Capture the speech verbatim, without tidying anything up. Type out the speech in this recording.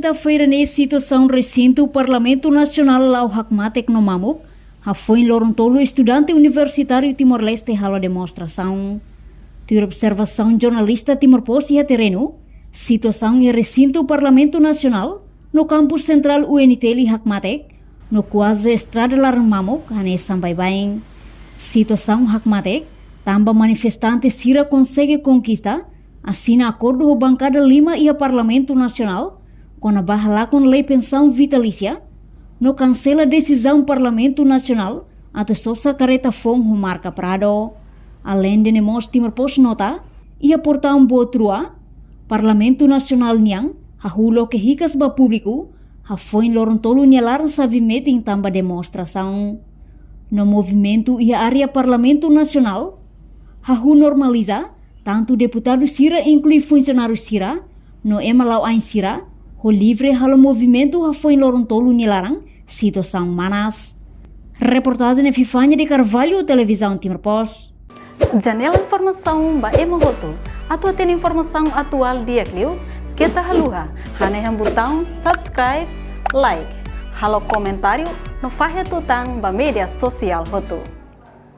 Kuinta-feira ne'e situasaun resintu Parlamentu Nasionál la'o hakmatek no mamuk, hafoin loron tolu estudante universitáriu Timor-Leste halo demonstrasaun. Tuir observasaun jornalista Timor Post iha terrenu, situasaun iha resintu Parlamentu Nasionál no kampus sentrál U N T L hakmatek, no kuaze estrada laran mamuk hanesan baibain. Situasaun hakmatek tanba manifestante sira konsege konkista asina akordu ho bankada lima iha Parlamentu Nasionál, kona-ba halakon lei pensaun vitalísia, no kansela desizaun Parlamentu Nasionál atu sosa karreta foun ho marka Prado. Aleinde ne'e mós Timor Post nota, iha portaun Boot Rua, Parlamentu Nasionál nian hahú loke hikas ba públiku, hafoin loron tolu nia laran xave metin tanba demonstrasaun. No movimentu iha área Parlamentu Nasionál hahú normaliza, tantu deputadu sira inklui funsionáriu sira, no ema la'o ain sira, ho livre halo movimentu hafoin loron tolu nia laran, situasaun manas. Reportajen Epifania de Carvalho, Televizaun Timor Post. Janela informasaun ba ema hotu. Atu hatene informasaun atuál di'ak liu, keta haluha hanehan butaun subscribe, like, halo komentáriu no fahe tutan ba média sosiál hotu.